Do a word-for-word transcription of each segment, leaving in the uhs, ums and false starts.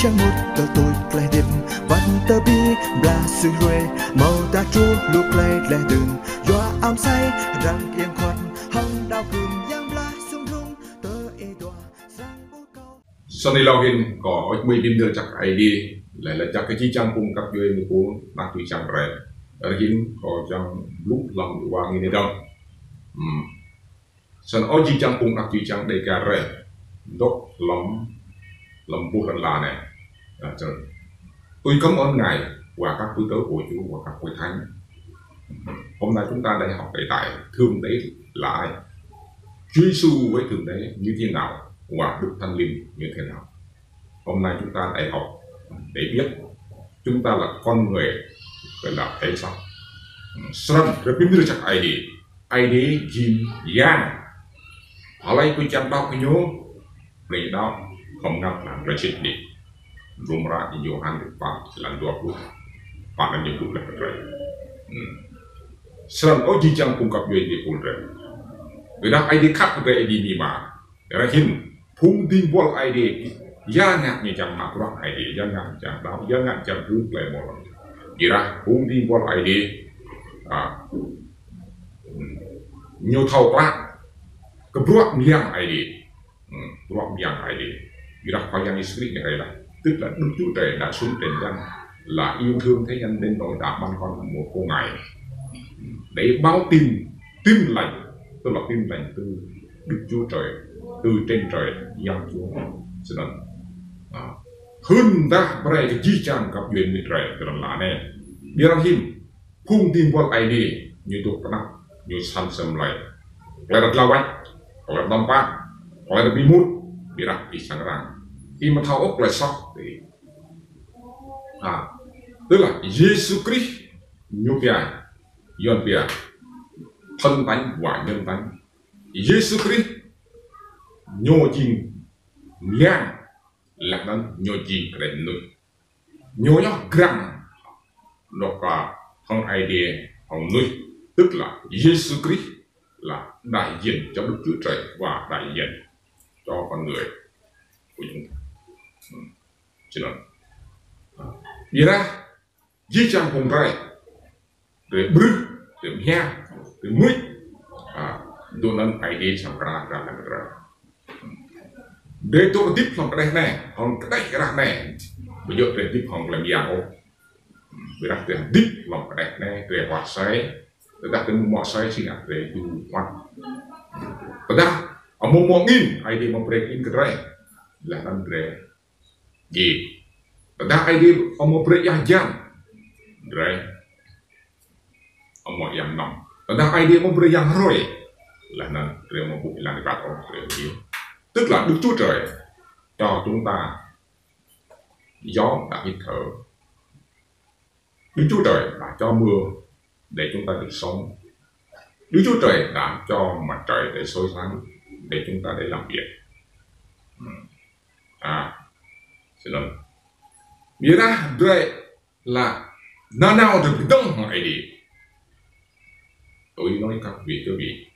Čang mŭt tơ tui klei hdĭp, wăt tơ bi blah sui hlue, mâo ta truh lu klei dleh dơ̆ng, yua am sai, răng kiêng khuăt, hŏng đao kưm yang blah sung rung, tơ ê dua, srăng ƀuh kâo. Snăn êlâo hĭn, kâo ôč mui bi mdơr jăk Aê Diê, leh leh jăk kơ jih jang phung găp djuê mơ̆ng pul, anak čô čang brei. Rơhĭn, kâo čang blŭ hlăm êwa ngĭn êdăm. Hmm. Snăn ơ jih jang phung anak čô čang Dêga drei, dôk hlăm, hlăm buh lăn ala anei. Ơ, snăn. Tôi cảm ơn Ngài và các quý tớ cô chú và các hội thánh. Hôm nay chúng ta đã học đề tài Thượng Đế là ai? Chúa Giêsu với Thượng Đế như thế nào? Và Đức Thánh Linh như thế nào? Hôm nay chúng ta đã học để biết chúng ta là con người, là thể xác. Snăn, drei bi mdơr jăk Aê Diê. Aê Diê jing yang. Hlei pô čiăng đăo kơ ñu, brei đăo, khŏm ngă hlăm klei sĭt nik. Rôm hră Yôhan kdrêč pă, êlan dua pluh pă, êlan dua pluh leh kơ drei. Hmm. Snăn ơ jih jang phung găp djuê mơ̆ng pul drei. Ƀiădah Aê Diê khăp kơ drei, Aê Diê mĭn mơh. Rơhĭn, phung dĭng buăl Aê Diê, ya ngă ñu čiăng mă bruă Aê Diê, ya ngă čiăng đăo, ya ngă čiăng hưn klei mrâo. Ƀiădah phung dĭng buăl Aê Diê, a, ñu thâo klă kơ bruă myang Aê Diê. Hmm, bruă myang Aê Diê. Ƀiădah Khua Yang Yêsu Krist ñu hriê leh. Tức là Đức Chúa Trời đã xuống trần gian, là yêu thương thế gian đến nỗi đã ban con một con Ngài. Để báo tin, tin lành, tức là tin lành từ Đức Chúa Trời, từ trên trời giáng xuống. Snăn. A. Hưn mdah brei kơ jih jang găp djuê mnuih drei, kơ lăn ala anei. Ƀiădah hĭn, phung dĭng buăl Aê Diê, ñu dôk knap, ñu săn sem lei. Klei arăng lač, klei arăng pă, klei arăng bi mŭt, ƀiădah ih srăng răng. Ih amâo thâo ôh klei soh, ih. A, tức là Yêsu Krist ñu pia, Yuăn pia, thần thánh và nhân thánh. Yêsu Krist ñu jing yang, leh anăn ñu jing klei mnuih. Ñu yơh grăng, dôk, a, hŏng Aê Diê, hŏng mnuih, tức là Yêsu Krist là đại diện cho Đức Chúa Trời và đại diện cho con người của chúng ta. Hmm. Snăn. Ƀiădah, jih jang phung drei, drei ƀrư̆, drei mhiăh, drei mưč, a, dŏ anăn Aê Diê srăng kra, kra leh kơ drei. Drei dôk hdĭp hlăm kđeh anei, hŏng kđeh kđeh anei. Ƀu djŏ drei hdĭp hŏng klei myang ôh. Ƀiădah drei hdĭp hlăm kđeh anei, drei huă asei. Tơdah drei amâo mâo asei, si ngă drei djru huă. Tơdah amâo mâo angĭn, Aê Diê amâo brei angĭn kơ drei, leh anăn drei djiê. Tơdah Aê Diê amâo brei êa hjan, drei amâo mâo êa mnăm. Tơdah Aê Diê amâo brei yang hruê, leh anăn drei amâo ƀuh êlan êbat ôh, drei djiê. Tức là Đức Chúa Trời cho chúng ta gió đã hít thở. Đức Chúa Trời đã cho mưa để chúng ta được sống. Đức Chúa Trời đã cho mặt trời để soi sáng, để chúng ta để làm việc. Hmm. A, snăn. Ƀiădah drei lač nanao drei bi dơ̆ng hŏng Aê Diê. Tôi nói các vị, quý vị,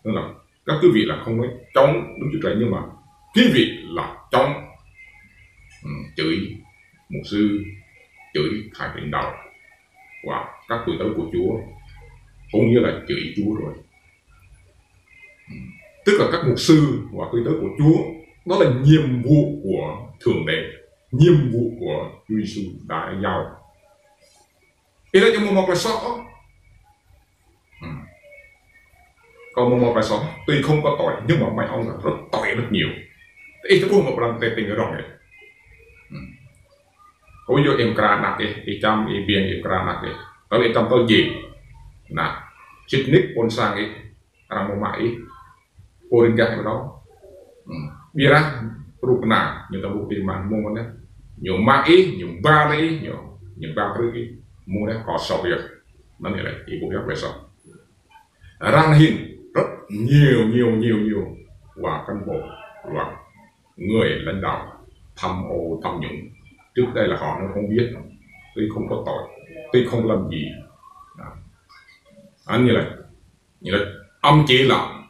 tức là các quý vị là không nói chống Đức Chúa Trời, nhưng mà quý vị là chống, ừ, chửi mục sư, chửi thầy truyền đạo và các tôi tớ của Chúa, cũng như là chửi Chúa rồi. Ừ. Tức là các mục sư và tôi tớ của Chúa, đó là nhiệm vụ của Thượng Đế, nhiệm vụ của Chúa Giêsu đã giao. Ih lač amâo mâo klei soh. Hm. Kâo amâo mâo klei soh, tuy không có tội, nhưng mà mấy ông là rất tội rất nhiều. Ih tơ ƀuh mă pran tê tinh rong ih. Hm. Kâo yua ih mkra anak ih, ih čăm, ih biêng, ih mkra anak ih. Tơl ih čăm tơl djiê. Nah, sĭt nik ƀuôn sang ih, arăng amâo mă ih. Pô riêng gah ih mơh. Hm. Ƀiădah rup kna, ñu tơ ƀuh ih mă mơ̆ng anăn. Ñu mă ih, ñu ba leh ih, ñu, ñu ba krư̆ ih. Mơ̆ng anăn kâo soh yơh. Anăn ih lač, ih ƀuh yơh klei soh. Arăng hĭn rất nhiều, nhiều, nhiều, nhiều. Và cán bộ, và người lãnh đạo tham ô tham nhũng. Trước đây là họ nó không biết, tuy không có tội, tuy không làm gì. Đó. Anh như là, như là, thậm chí là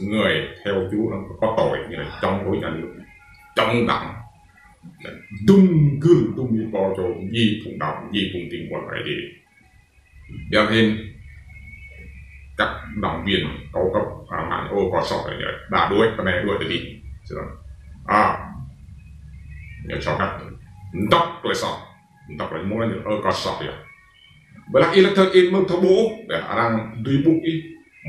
người theo Chúa nó có tội, như là chống đối nhà nước, chống đảng, Dŭm gưl, dŭm êbâo čô, djiê phung đăo, djiê phung tĭng ƀuôn Aê Diê. Ƀiădah hĭn, các đảng viên, cao cấp, à, mă, ơ, kâo soh, đa đuĕ, pnê đuĕ tơdih. Snăn. À, ñu čŏk hă. Mdăp klei soh. Mdăp klei mơ̆ng anăn, ơ, kâo soh yơh. Ƀiădah ih lĕ thâo ih mơ̆ng thâo ƀuh, ƀiădah arăng dưi ƀuh ih,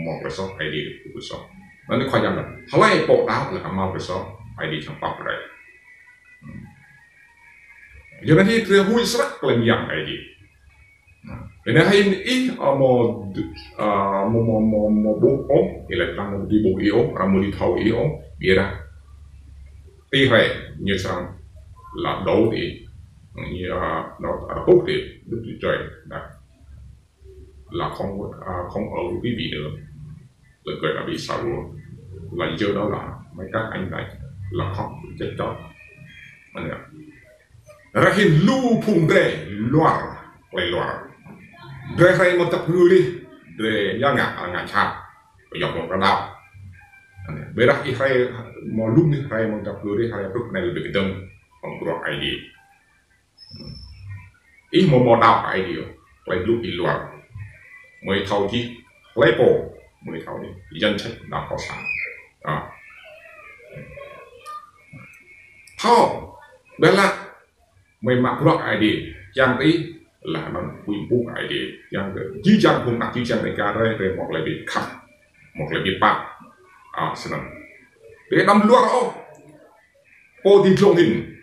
mâo klei soh, Aê Diê dưi ƀuh klei soh. Anăn Khua Yang lač, hlei pô đăo leh kơ mâo klei soh, Aê Diê čiăng pap brei. Yua anăn ih drei huĭ snăk klei myang Aê Diê. Ƀiădah hĭn ih, ơ, mâo, ơ, mâo, mâo, mâo, mâo ƀuh ôh, ih lĕ arăng mâo dưi ƀuh ih ôh, arăng mâo dưi thâo ih ôh, ƀiădah ti hriê, ñu srăng lŏ đăo ti, ñu, ơ, nó, ơ, ƀuh ti, đup ti čuê, đa. Là không, à, không ở với quý vị nữa. Là gửi là bị sao luôn. Là giờ đó là mấy các anh này là khóc chết chóc. Anei. Ƀiădah hĭn lu phung drei luar, klei luar. Drei hriê mâo dăp gưl dih, drei ya ngă, ngă jhat. Kyua mâo klei đăo. Anei. Ƀiădah ih hriê mâo lŭm dih, hriê mâo dăp gưl dih, hriê truh anei lĕ bi kdơ̆ng, hŏng bruă Aê Diê. Ih mâo mâo đăo Aê Diê, klei blŭ ih luar. Mơi thâo jih, hlei pô, mơi thâo jih, yan čĕt đăo kâo săng. À. Thâo, ƀiădah, mơi mă bruă Aê Diê, čiăng ti, leh anăn huĭ mpŭ Aê Diê, čiăng kơ, jih jang phung anak jih jang Dêga drei, drei mâo klei bi khăp, mâo klei bi pap. À, snăn. Drei đăm luar ôh, pô ti dlông hĭn.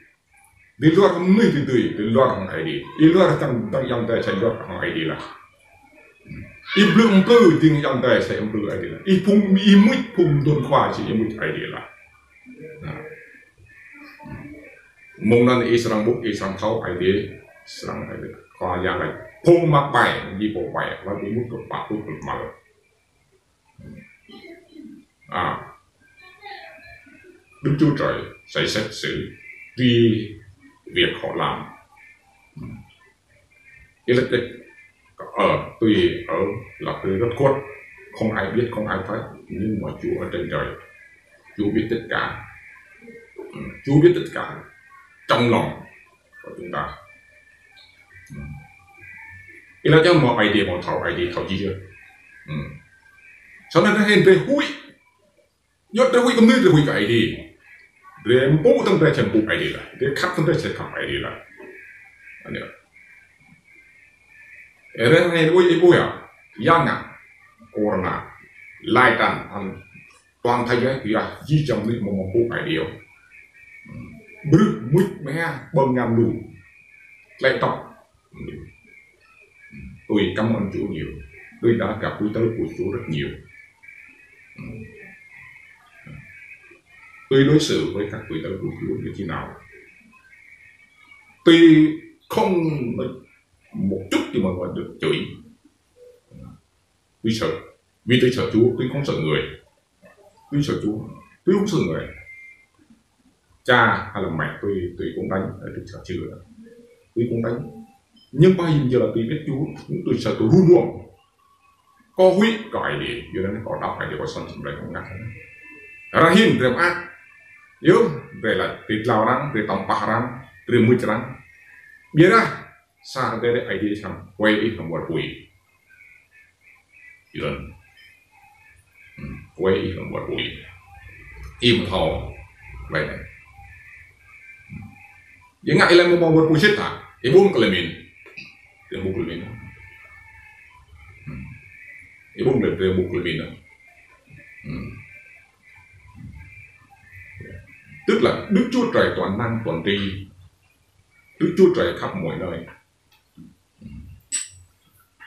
Ti luar mnuih ti tui, ti luar hŏng Aê Diê. Ti luar čiăng, čiăng yang drei čĕ luar hŏng Aê Diê lah. Ih blŭ mplư, čiăng yang drei čĕ mplư Aê Diê lah. Ih phung, ih mưč phung mduôn khua čĕ ih mưč Aê Diê lah. Nah. Mơ̆ng anăn ih srăng ƀuh, ih srăng thâo Aê Diê, srăng Aê Diê. Khua Yang lač, phung mă ƀai, jih pô ƀai, lač ih mưč kơ pă tŭ kơ mal. À, Đức Chúa Trời sẽ xét xử tùy việc họ làm. Nghĩa là cái, ờ, tùy ở là tùy rất khuất, không ai biết, không ai thấy, nhưng mà Chúa ở trên trời, Chúa biết tất cả. Ừ, Chúa biết tất cả trong lòng của chúng ta. Ih lač čiăng mâo Aê Diê, mâo thâo Aê Diê, thâo jih yơh. Snăn drei hĭn drei huĭ. Yua drei huĭ kơ mnuih, drei huĭ kơ Aê Diê. Drei mpŭ tơdah drei čĕ mpŭ Aê Diê lah. Drei khăp tơdah drei čĕ khăp Aê Diê lah. Anei. Ơ, drei hĭn huĭ ih ƀuh ya. Ya ngă. Corona. Lai tăn, ăn toàn thế giới, ya, jih jang mnuih mâo mâo mpŭ Aê Diê. Brư̆ mưč mhe ƀơ̆ng ngăn lu. Klei tŏk. Tui cảm ơn Chúa nhiều. Tui đã gặp Chúa, tớ của Chúa rất nhiều. Tui đối xử với các tui tớ của Chúa như thế nào. Tui không một chút thì mà được chửi. Tui sợ. Vì tui sợ Chúa, tui không sợ người. Tui sợ Chúa, tui không sợ người. Cha hay là mẹ tui, tui cũng đánh, tui sợ Chúa. Tui cũng đánh. Nhưng mà bây giờ là tui biết Chúa, tui sợ tui run run. Kâo huĭ kơ Aê Diê, yua anăn kâo đăo Aê Diê, kâo săng săng ƀlĕ ngă. Arăng hĭn, drei mơak. Yơh, drei lač, drei tlao arăng, drei tăm pah arăng, drei mưč arăng. Ƀiădah, sa drei Aê Diê săng, huĭ ih hŏng wăt huĭ. Yua anăn. Hmm, huĭ ih hŏng wăt huĭ. Ih mthâo. Klei anei. Hmm. Ih ngă ih lĕ mâo wăt huĭ sĭt hă? Ih ƀuh klei mĭn. Ih ƀuh klei mĭn. Hmm. Ih ƀuh klei, ih ƀuh klei mĭn. Hmm. Tức là Đức Chúa Trời toàn năng, toàn tri. Đức Chúa Trời khắp mọi nơi.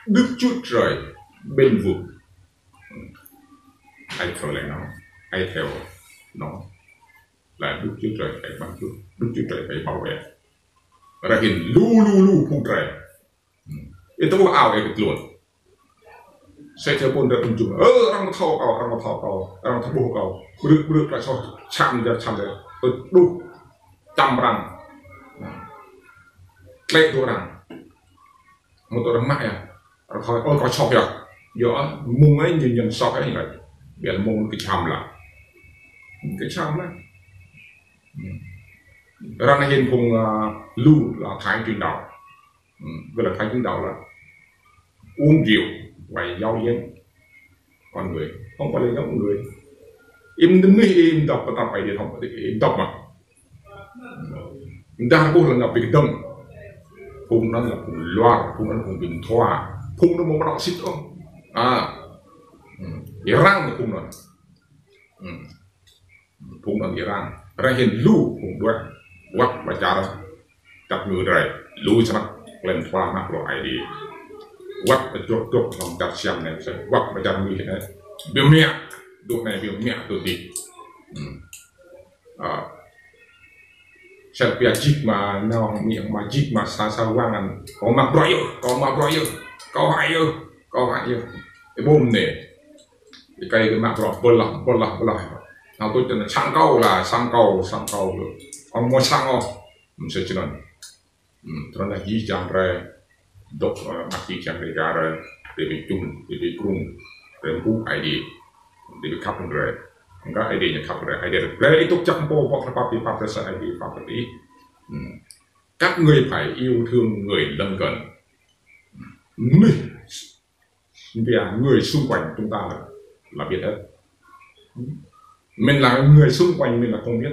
Đức Chúa Trời bênh vực. Ai theo lẽ nó, ai theo nó là Đức Chúa Trời phải bắt chước, Đức Chúa Trời phải bảo vệ. Arăng hĭn lu lu lu phung drei. Ih tơ ƀuh ao ih kơ tluôn. Sĕ čơ pôn drei tŭm čŭm. Ơ, arăng mthâo kâo, arăng mthâo kâo, arăng thâo ƀuh kâo. Brư̆, brư̆, klei soh, čăm, čăm, čăm, čăm. Tơ đuh, čăm arăng. Tlĕ tŭ arăng. Mâo tŭ arăng mă ya. Arăng thâo, ơ, kâo soh ya. Yơh, mơ̆ng anei ñu ñăn soh anei lĕ. Ƀiădah mơ̆ng kơ čăm lah. Kơ čăm lah. Hmm. Ară anei hĭn phung, à, lu là Thái Chính Đạo. Ừ, gọi là Thái Chính Đạo là uống rượu và giao hiến con người. Không phải là giao người. Im dơm nih, im dăp, pơtăp ai đi không, im dăp mà. Dah ƀuh lăn ngă bi kdơ̆ng. Phung anăn là phung luar, phung anăn phung bi mthua. Phung anăn amâo mâo đăo sĭt ôh. À. Hmm. Êran phung anăn. Hmm. Phung anăn êran. Ară hĭn lu phung đuĕ. Wăt ba čar čăt ngư drei. Lu snăk klei mthua mă bruă Aê Diê. Wăt ba čuôh čuôh hlăm čar Siam anei. Wăt ba čar Mi anei. Bi mă. Dôk anei bi mă dôk dih. Hmm. À, sel pia jik ma, nao mi ma jik ma sa, sa wang anăn. Kâo mă bruă yơh, kâo mă bruă yơh, kâo hă yơh, kâo hă yơh. Ih ƀuh mnê. Ih kei kơ mă bruă blah, blah, blah. Nao tuč anăn sang kâo lah, sang kâo, sang kâo. Ơ mâo sang ôh. Msĕ snăn. Hmm, trăn anei jih jang drei dôk, ơ, mă jih jang drei ka drei, drei bi čŭn, drei bi krŭng, drei mpŭ Aê Diê, drei bi khăp drei. Kơ Aê Diê ñu khăp drei, Aê Diê drei. Drei ih dôk jăk mpŭ, pŏk hră pap, bi pap drei sa Aê Diê pap drei. Hmm. Các ngươi phải yêu thương người lân cận. Mnuih Người xung quanh chúng ta là, là biết hết. Mình là người xung quanh mình là không biết.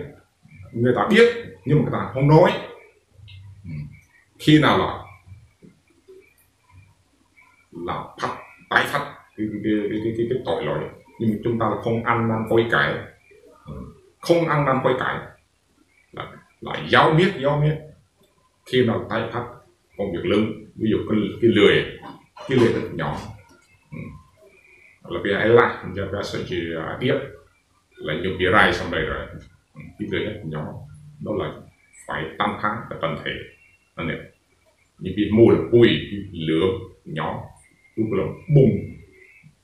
Người ta biết, nhưng mà người ta không nói. Khi nào là, là phát, tái phát cái, cái, cái, cái, cái, cái tội lỗi. Nhưng mà chúng ta là không ăn năn hối cải. Không ăn năn hối cải. Là, là giáo biết, giáo biết. Khi nào tái phát công việc lớn, ví dụ cái, cái lười, cái lười rất nhỏ. Ừ. Là vì ai là, giờ ta sẽ chỉ, à, tiếp. Là nhục bị rai xong đây rồi. Ừ. Cái lười rất nhỏ. Đó là phải tám tháng là toàn thể. Anh em. Ñu bi mul pui, bi lửa nhỏ, tŭ kơ lŏ bŭng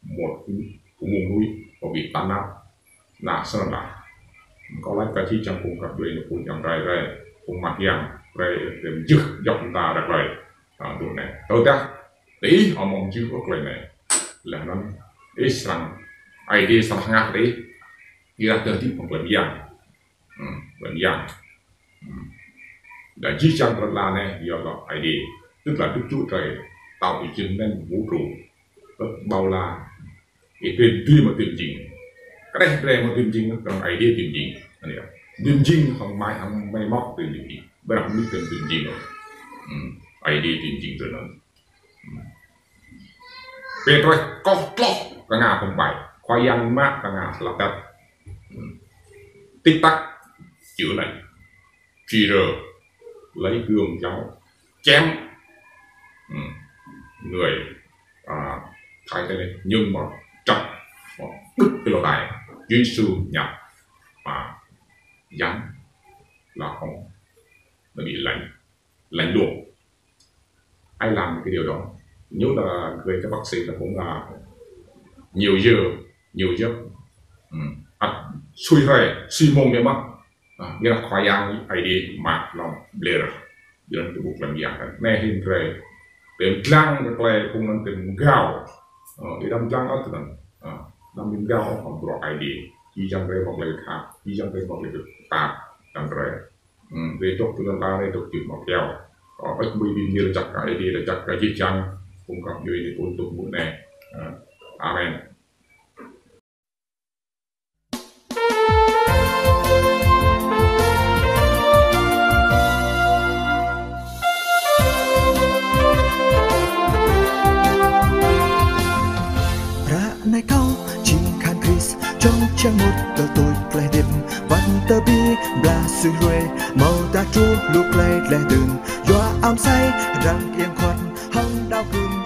một cái vùng núi có bị tan nát. Nah, snăn lah. Kâo lač kơ jih jang phung găp djuê anei, phung ayŏng adei drei, phung mah yang drei, drei mjưh jăk mta drei klei. À, dôk anei. Tơdah, ih amâo mjưh ôh klei anei. Leh anăn, ih srăng, Aê Diê srăng hngah ih, ih dah dơ̆ng ti phung klei myang. Hmm, klei myang. Hmm. Dah jih jang klei lăn ala anei, yơh lŏ Aê Diê. Tức là Đức Chúa Trời tạo dựng nên vũ trụ. Tức bao la. Ih tui, tui mă tui mjing. Kđeh drei mă tui mjing, knŏng Aê Diê tui mjing. Anei. Tui mjing hŏng mai, hŏng mai mŏk tui mjing. Ƀiădah mnuih tui mjing. Hmm. Aê Diê tui mjing tui anăn. Pêtrôs koh tloh knga phung ƀai. Khua Yang mă knga hlăk tăt. Tích tắc chữa lành. Chỉ rờ, lấy gươm giáo chém. Ừ. Người, à, Thái Tây Ninh, nhưng mà chặt, mà đứt cái lô tai. Chúa Giêsu nhập, mà dán là không, nó bị lạnh, lạnh luôn. Ai làm cái điều đó? Nếu là người, các bác sĩ là cũng là nhiều giờ, nhiều giấc. Ừ. À, sui hrai, sui mông để mất. À, nghĩa là Khua Yang Aê Diê mă lŏ bler. Jơlan kơ buk lăm yang kan. Anei hĭn drei. Tơdah dlăng kơ klei phung anăn tơdah mgao. Ơ, tơdah dlăng ăt anăn. Ơ, tơdah mgao ăt bruă Aê Diê. Jih jang drei mâo klei khăp. Jih jang drei mâo klei khăp. Dlăng drei. Hmm, drei dôk ti lăn ala drei dôk ti mâo kyâo. Ơ, ăt mui bi mni lač jăk kơ Aê Diê, lač jăk kơ jih jang phung găp djuê anei pô dôk mŭt anei. Ơ, amen. Ară anei kâo jing kahan Krist, čŏng čiăng mŭt tơl tuč klei hdĭp, wăt tơl bi blah sui hruê, amâodah truh lu klei dleh dun, yua amsei răng iêng khuăt, hŏng đao gưm